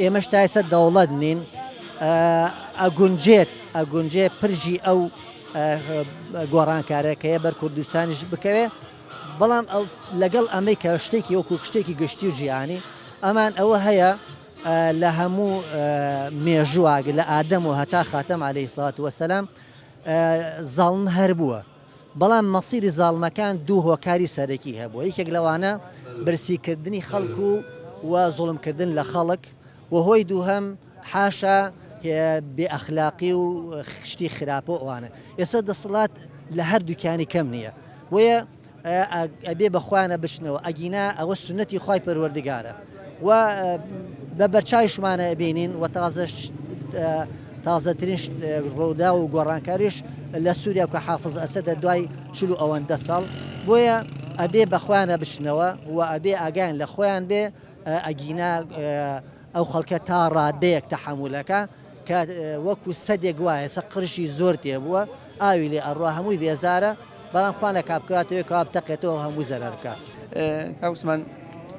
[SPEAKER 27] ئێمەش تا ئێستا دەوڵەت نین ئەگونجێت ئەگونجێ پرژی ئەو گۆڕانکارەکەیە بەر کوردستانیش بکەوێ بەڵام ئەو لەگەڵ ئەمەی کە شتێکی وەکو شتێکی گشتی و جیهانی ئەمان ئەوە هەیە لە هەموو مێژوواگ لە ئادەم و هەتا خاتەم عەلەیهی سڵات وەسەلام زاڵم هەر بووە بەڵام مەسیری زاڵمەکان دوو هۆکاری سەرەکی هەبووە، یەکێک لەوانە برسیکردنی خەڵک و و زوڵمکردن لە خەڵک و هۆی دووهەم حاشا بێ ئەخلاقی و شتی خراپە و ئەوانە. ئێستا دەسەڵات لە هەردووکیانی کەم نییە. بۆیە ئەبێ بە خۆیانە بچنەوە ئەگینا ئەوە سوننەتی خوای پەروەردگارە و بە بەرچاویشمانە ئەبینین و تازە تازەترین ڕووداو و گۆڕانکاریش لە سووریا کە حافز ئەسەدە دوای چل و ئەوەندە ساڵ بۆیە ئەبێ بە خۆیانە بچنەوە و ئەبێ ئاگایان لە خۆیان بێ ئەگینا ئەو خەڵکە تا ڕادەیەک تەحەمولەکە کە وەکو سەدێک وایە سە قرشی زۆر تێبووە ئاوی لێ ئەڕوا هەمووی بێزارە بەڵام خوا نەکا بکاتەوە کەوا بتەقێتەوە هەموو زەرەر بکات.
[SPEAKER 1] کاک عوسمان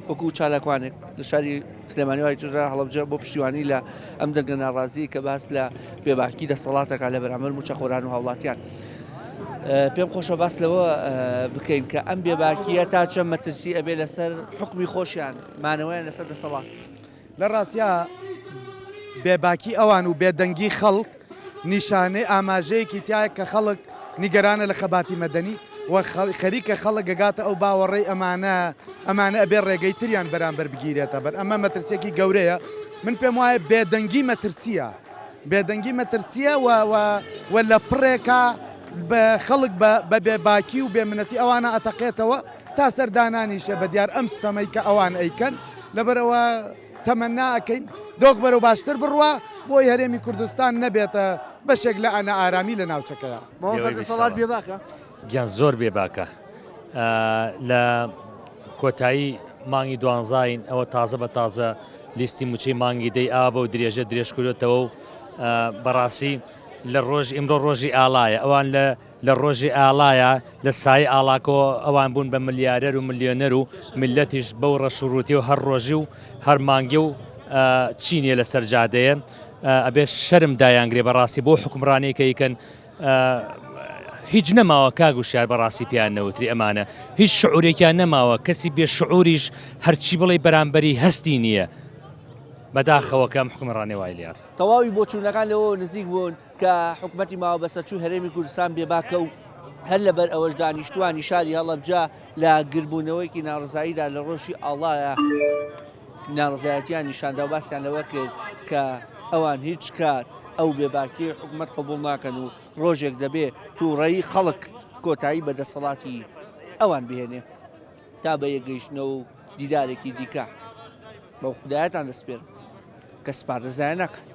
[SPEAKER 1] وەکو چالاکوانێک لە شاری سلێمانی وای تورا هەڵەبجە بۆ پشتیوانی لە ئەم دەنگە ناڕازی کە باس لە بێباکی دەسەڵاتەکە لە بەرامبەر موچەخۆران و هاوڵاتیان پێم خۆشە باس لەوە بکەین کە ئەم بێباکیە تا چەند مەترسی ئەبێ لەسەر حکومی خۆشیان مانەوەیان لەسەر دەسەڵات.
[SPEAKER 3] لە ڕاستیا بێباکی ئەوان و بێدەنگی خەڵک نیشانەی ئاماژەیەکی تایە کە خەڵک نیگەرانە لە خەباتی مەدەنی و خەریکە خەڵک گەگاتە ئەو باوەڕەی ئەمانە ئەمانە ئەبێ ڕێگەی تریان بەرامبەر بگیرێتە بەر ئەمە مەترسیەکی گەورەیە من پێم وایە بێدەنگی مەترسیە بێدەنگی مەترسیە و و و لە پڕێکا بە خەڵک بە بە بێباکی و بێمنەتی ئەوانە ئەتەقێتەوە تا سەر دانانیشێ بە دیار ئەم ستەمەی کە ئەوان ئەیکەن لەبەرئەوە تەمەنا ئەکەین دۆخ بەرەو باشتر بڕوا بۆی هەرێمی کوردستان نەبێتە بەشێک لە نائارامی لە ناوچەکەیا.
[SPEAKER 1] مامۆستا دەسەڵات بێباکە؟
[SPEAKER 10] گیان زۆر بێباکە لە کۆتایی مانگی دوانزاین ئەوە تازە بە تازە لیستی موچەی مانگی دەی ئاوا بەو درێژە درێژ کردوێتەوە و بەڕاستی لە ڕۆژ ئیمڕۆ ڕۆژی ئاڵایە ئەوان لە لە ڕۆژی ئاڵایا لە سایەی ئاڵاکەوە ئەوان بوون بە ملیارەر و ملیۆنەر و میللەتیش بەو ڕەش و ڕووتی و هەر ڕۆژی و هەر مانگی و چی نیە لەسەر جادەیە ئەبێ شەرم دایانگرێ بەڕاستی بۆ حوکمڕانیەی کە ئیکەن هیچ نەماوە کاک وشیار بەڕاستی پێیان نەوتری ئەمانە هیچ شعورێکیان نەماوە کەسی بێ شعوریش هەرچی بڵێ بەرامبەری هەستی نییە بەداخەوە کە ئەم حوکمڕانیە وای لێهات.
[SPEAKER 1] تەواوی بۆچوونەکان لەوەوە نزیک بوون کە حکومەتی ماوەبەسەرچووی هەرێمی کوردستان بێباکە و هەر لەبەر ئەوەش دانیشتووانی شاری هەڵەبجە لە گربوونەوەیەکی ناڕزاییدا لە ڕۆژی ئاڵایە ناڕزایەتیان نیشاندا و باسیان لەوە کرد کە ئەوان هیچ کات ئەو بێباکی حکومەت قبوڵ ناکەن و ڕۆژێک دەبێ تووڕەیی خەڵک کۆتایی بە دەسەڵاتی ئەوان بهێنێ تا بە یەکگەیشتنەوە و دیدارێکی دیکە بەو خودایەتان دەسپێرم کە سپاردە زایە ناکات.